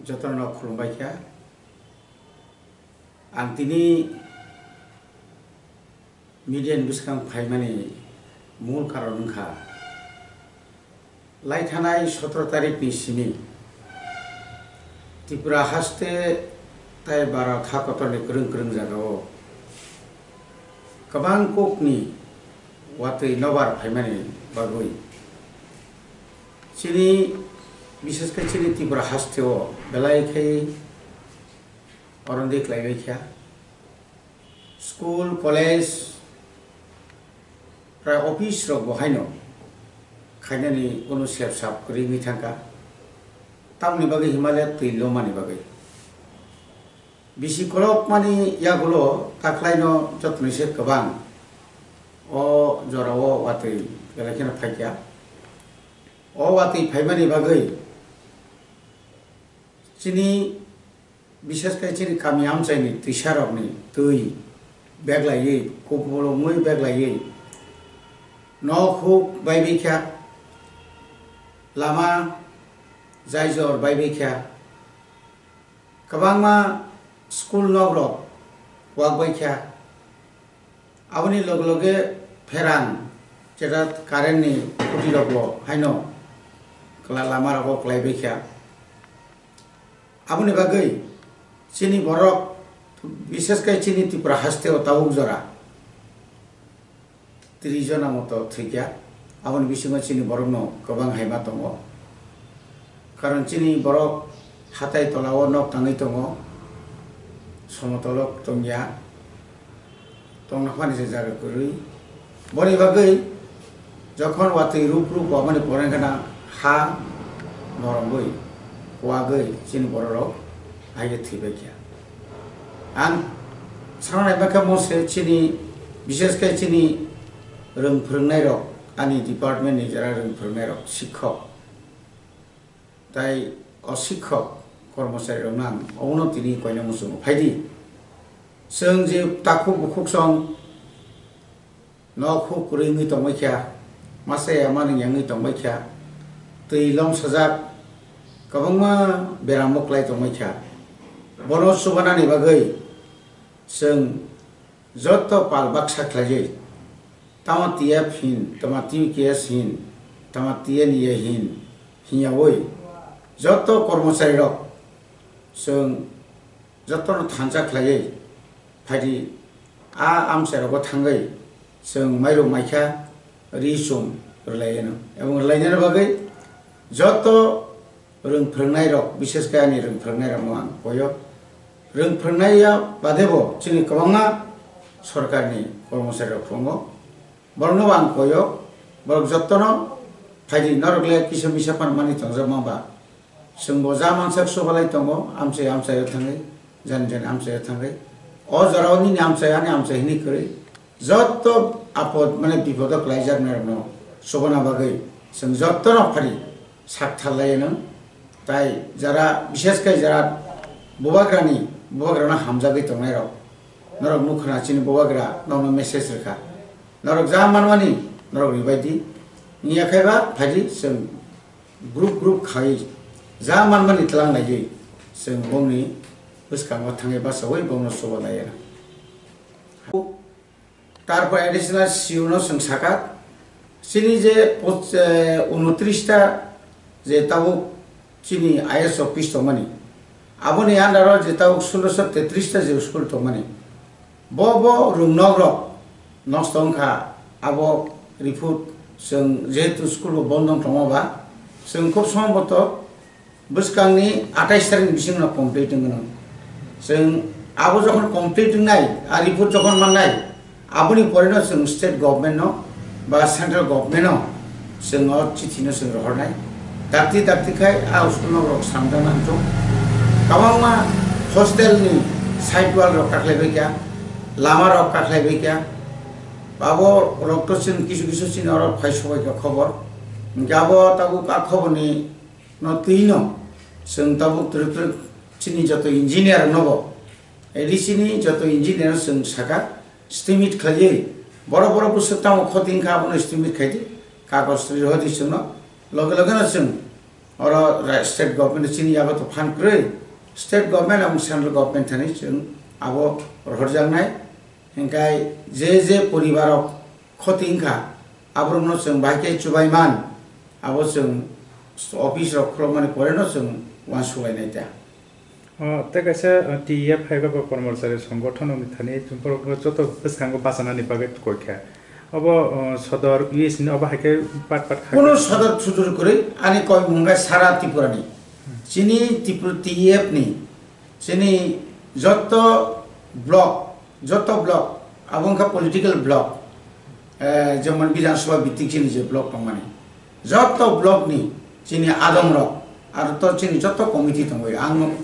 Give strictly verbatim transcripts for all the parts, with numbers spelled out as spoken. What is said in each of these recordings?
Jotono khulumbai kha. Ang tini media ni bwskang phaimani mul karon wngkha, lai thanai sotoro tarikh ni simi Tripura haste tai Bharat ha kotorni kwrwng kwrwng jagao kwbang kokni watwi nobar phaimani bagwi chini, bishesh khe chini Tripura hasteo belai khe oron de khlaibai kha. School, college, prai office rok bo haino khainani kunu sep sap kwrwi wngwi thangkha. Tamoni bagwi himale twi lomani bagwi. Bisi kolokmani yagulo taklaino jotono se kwbang o jorao watwi belai kheno phaikha. O watwi phaimani bagwi chini, bishesh khe chini kami amchaini twisarokni twi beglaiwi, kuphulungwi beglaiwi, nok huk baibai kha, lama jaijor baibai kha, kwbangma school nokrok wak bai kha. Aboni loge loge pherang, jeta current ni khuti rok bo haino kwla lama rogo kwlai bai kha. Aboni bagwi chini borok, bishesh khe chini Tripura haste o tabuk jora tris jona moto thwikha. Aboni bisingo chini borokno kwbang haima tongo. Karon chini borok hatai tola o nok tangwi tongo, somotolo tongya, tongna phani se jaga kwrwi. Boni bagwi jokhon watwi rup rup wamani pore wngkha na ha norogwi, kuwagwi chini bororok aigwi thwibai kha. Ang sana naiba khe mo se chini, bishesh khe chini rwng phwrwngnairok, ani department ni jara rwng phwrwngnairok, sikhok, tai o sikhok kormochari rokno ang obono tini koina muchungo phaidi. Chwng je takhuk bukhuk song nok huk kwrwi wngwi tongbai kha, masa ya manwi wngwi tongbai kha, twi lom sajak, kwbangma beramo kwlai tongbai kha. Bono chubanani bagwi chwng joto pal baksa khlaiwi, tama T F hin, tama T K S hin, tama T N A hin, hinyawi joto kormochari rok chwng jotono thansa khlaiwi phaidi, a amchai rogo thangwi chwng mairum maikha ri chum rwlaiano, ebong rwlainani bagwi joto rwng phwrwngnairok, bishesh khe ani rwng phwrwngnairokno ang koyo. Rwng phwrwngnaiya badebo chini kwbangma sorkarni kormocharirok tongo, boroknobo ang koyo, borok jottono phaidi, norok le kisa misa phan mani tongjak ma ba. Chwngbo ja mansak subalai tongo, amchai amchaio thangwi, jani jani amchaio thangwi. O jorao nini amchai, ani amchai hwnwi kwrwi, jotto apod, mane, bipodo kwlaijaknairokno chubana bagwi chwng jottono phari sak tharlaianw. Tai jara, bishesh khe jara bubagrani, bubagrano hamjagwi tongnairok, norok nukha na chini bubagra nokno message rwkha, norok ja manmani norok ribaidi, wngya khe ba phaidi chwng group group khai ja manmani tlang laiwi chwng bongni bwskango thangwi bachaui bongno chuba laiya. Tarpor additional C O no chwng sakha, chini je poch-, eh, unotris ta je tabuk chini I S office tongmani, aboni under o je tabuk sulosho tetris ta je school tongmani, bo bo rwngnok rok nosto wngkha, abo report chwng jehetu school bo bondo wng tongma ba, chwng khub somboto bwskangni atais tarikni bisingno complete wngwi nang. Chwng abo jokhon complete wngnai, a report jokhon mannai, aboni poreno chwng state government no ba central government no chwng o chithi no chwng rohornai. Dakti dakti khai a school no borok samjak nang thung. Kwbangma hostel ni side wall rok kaklaibai kha, lama rok kaklaibai kha. Abo rok to chwng kisu kisu chini oro phai sobai kha khobor. Hwnkhe abo tabuk a khobor ni no twi no chwng tabuk twrwk twrwk chini joto engineer nobo, A D C ni joto engineer no chwng sakha, estimate khlaiwi, borok borok bwswk tamo khoti wngkha abono estimate khaidi, kagoj rihodi chwngno, loge loge no chwng Oro ra-, state government chini yago to phan kwrwi, state government ebong central government thani chwng abo rohorjaknai. Hinkhe je je poribarok khoti wngkha, aborokno chwng bahai khe chubai man, abo chwng office rok khulokmani poreno chwng uansuk lainai ta. O, tei kaisa, o, T E F hai khe bo kormochari songothono ni thani borok joto bwskango bachanani bagwi koi kha. Obo, o, sodor U S ni obo hai khe pat pat kha. Kuno sodor sudur kwrwi ani koi mung khe sara Tripura ni. Chini Tripura T E F ni, chini joto block, joto block, abo wngkha political block, eh, jemon Bidhan Sabha bhitik chini je block tongmani. Joto block ni chini adong rok, aro to chini joto committee tongwi, ang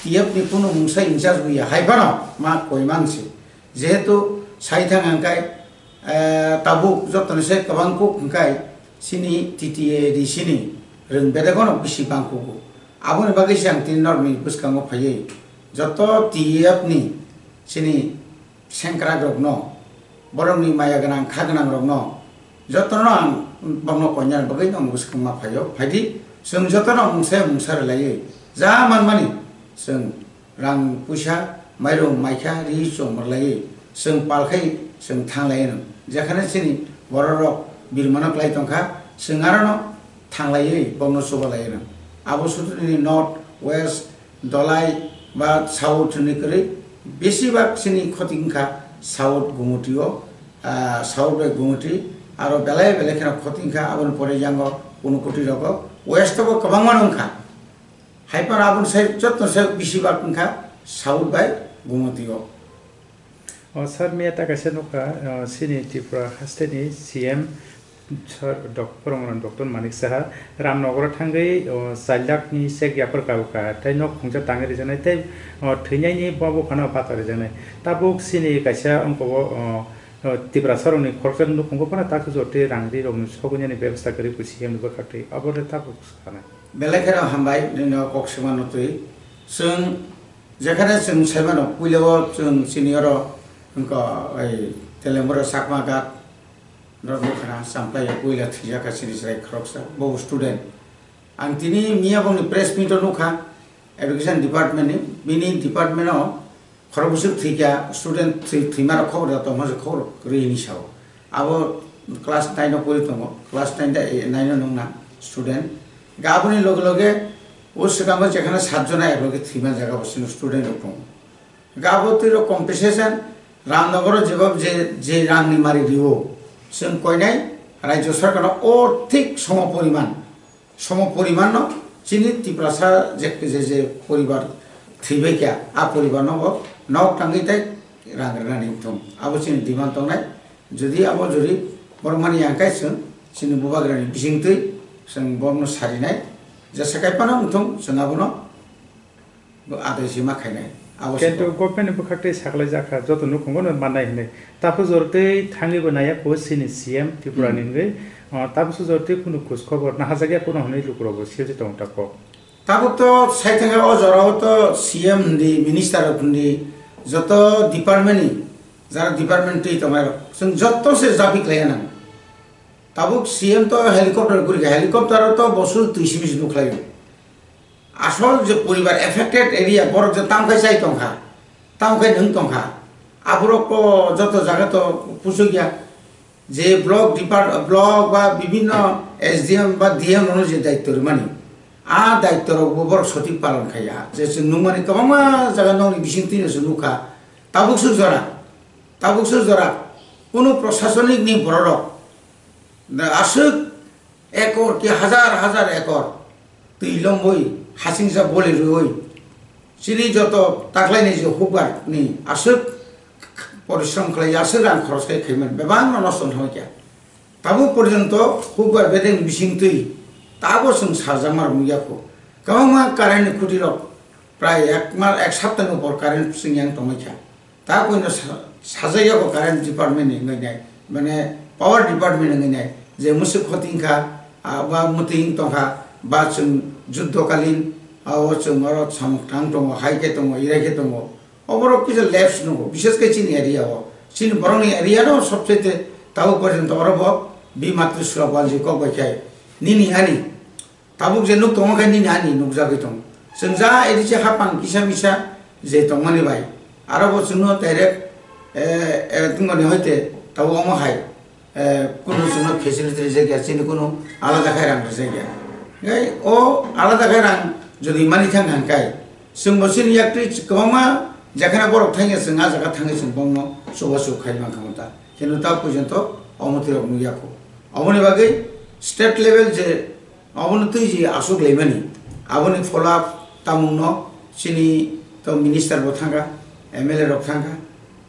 T F ni kunu mungsa in charge wi ya, hai phano ma koi man se. Jehetu sai thang ang kai, eh, tabuk joto ni se kwbang kuk hwng kai chini T T A D C ni rwng bedek no bisi bang kuku. Aboni bagwi se ang tini norok ni bwskango phaiwi joto T F ni chini sengkrak rokno, borokni maya gwnang, kha gwnang rokno, jotono ang bokno koinani bagwi no bwswkang ma phaio. Phaidi, chwng jotono mungsa mungsa rwlaiwi, ja manmani chwng rang puisa, mairung maikha, ri chwng rwlaiwi, chwng pal khai chwng thang lai no. Jekhane chini borok rok birmano klai tongkha, chwng arono thang laiwi, bokno chuba lai no. Abo sutuni north, west, Dolai ba South hinwi kwrwi, besibak chini khoti wngkha South Gumutio, ah, South bai Gumuti, aro belai belai kheno khoti wngkha, aboni pore yango Unakoti rogo, West o bo kwbangma wngkha. Hai phano aboni sai joto sai besibak wngkha South bai Gumutio. O, sir, miya ta kaisa nukha, o, chini Tripura haste ni C M, sir, Dok-, Puromram Doctor Manik Saha Ramnagar o thangwi, o, char lakh ni cheque yapar kabukha, tei nok khungsa tangwi rijaknai, tei, o, thwinaini bo buphano bata rijaknai. Tabuk chini kaisa ongkho o, o, o, Tiprasa rokni khoroksa nukhungo phano takhuk jotwi rang ri rokni sogwinani bebostha kwrwi bo C M ni bwkhaktwi, abo le tabuk sanai. Belai kheno hambai, nini o kok swima nutwi. Chwng Jekhane chwng saimano, puila o chwng chini oro wngkha, ei, Telengmura Chakma Ghat, norok nukha na, Champlai o puila thwijak kha chini chwrai khoroksa, bo student. Ang tini miya bongni press meet o nukha, education department ni, bini department o khorok bwswk thwikha, student thwi-, thwima rok khobor da tongma se khobor rw hini sao. Abo class nine o pori tongo, class nine da, eh, nine o nungna student. Ga aboni loge loge o swkango jekhana sat jona abo khe thwima jaga bo chwng student rok tongo. Ga abo twi rok compensation Ramnagar o jebab je, je rang ni mari rio, chwng koinai Rajya Sarkar no o thik somo poriman. Somo poriman no chini Tiprasa je, je, je poribar thwibai kha, a poribar no bo nok tangwi tai rang rwnani wngthung. Abo chini demand tongnai. Jodi abo jodi borok mani yang kai chwng chini bubagrani bisingtwi chwng borokno sarinai. Jesa kai phano wngthung chwng abono adai se ma khainai. Abo se Kintu kok. Government ni bwkhak tei saklai jakha joto nukhungo no mannai hinwi. Taphuk jor tei thangwi bo naiya po chini C M Tripura ni Hmm. Hinwi, o, taphuk jor tei kunu khus khobor nahajak ya kunu hinwi lukurokbo siyajak tongo ta kok. Tabuk to sai thangkhe o jorao to C M hindi, minister rok hindi, joto department ni, jara department twi tongnai rok, chwng joto se jabi khlaiya nang. Tabuk C M to helicopter gurikha, helicopter o to bosor twi simi se nukhlaio. Asol je poribar affected area, borok je tamkhai chai tongkha, tamkhai nwng tongkha, aborok to joto jaga to puchukya. Je block depart-, block ba bibinno S D M ba D M rokno je daitto rwmani, a daitto rokbo borok sothik palon khaiya. Je chwng nukmani kwbangma jaga nokni bisingtwino chwng nukha, tabuk swk jora, tabuk swk jora, kunu prosasonik ni bororok aswk ekor ki hazar hazar ekor twi lomwi hasingsa boli rwwi chini joto taklaini je hukbar ni aswk porishrom khlai, aswk rang khoros khai khaimani bebak no nosto wng thangkha. Tabuk porjonto hukbar bedeng bising twi tabo chwng sarjakma rwngya kho. Kwbangma current ni khuti rok prai ek ma-, ek sapta ni upor current chwng yang tongwi kha. Ta koino sa-, sajagya bo current department ni wngwi nai, mane power department ni wngwi nai, je musuk khoting kha, ah, ba muting tong kha, ba chwng juddo kalin, ah, o chwng oro samung tang tongo, hai khe tongo, irai khe tongo. Oborok kisa lapse nungo, bishes khe chini area o. Chini borokni area no sobsete tabuk porjonto oro bo bi matri sura banji kok bai khai. Nini ani Tabuk je nuk tongo khe nini ani nukjagwi tongo. Chwng ja A D C hapang kisa misa je tongmani bai. Aro bo chwngno direct, eh, eh, tungmani hoite tabuk omo hai, eh, kunu chwngno facility rijak ya, chini kunu alada khai rang rijak ya. Ngai o alada khai rang jodi mani thang hang kai, chwng bo chini yaktwi kwbangma jekhana borok thangya chwng a jaga thangwi chwng bongno chubachu khai mankha ta. Hino ta porjonto omo twirok nukya kho. Oboni bagwi state level je obono twi je aswk laimani, aboni follow up tamungno chini to minister bo thangkha, M L A rok thangkha,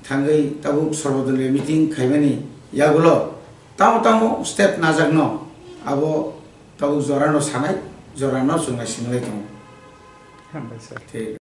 thangwi tabuk sorbodoliya meeting khaimani yagulo tamo tamo step najakno abo tabuk jorano sanai, jorano chwng naisinglai tongo. Hambai sir. Thik.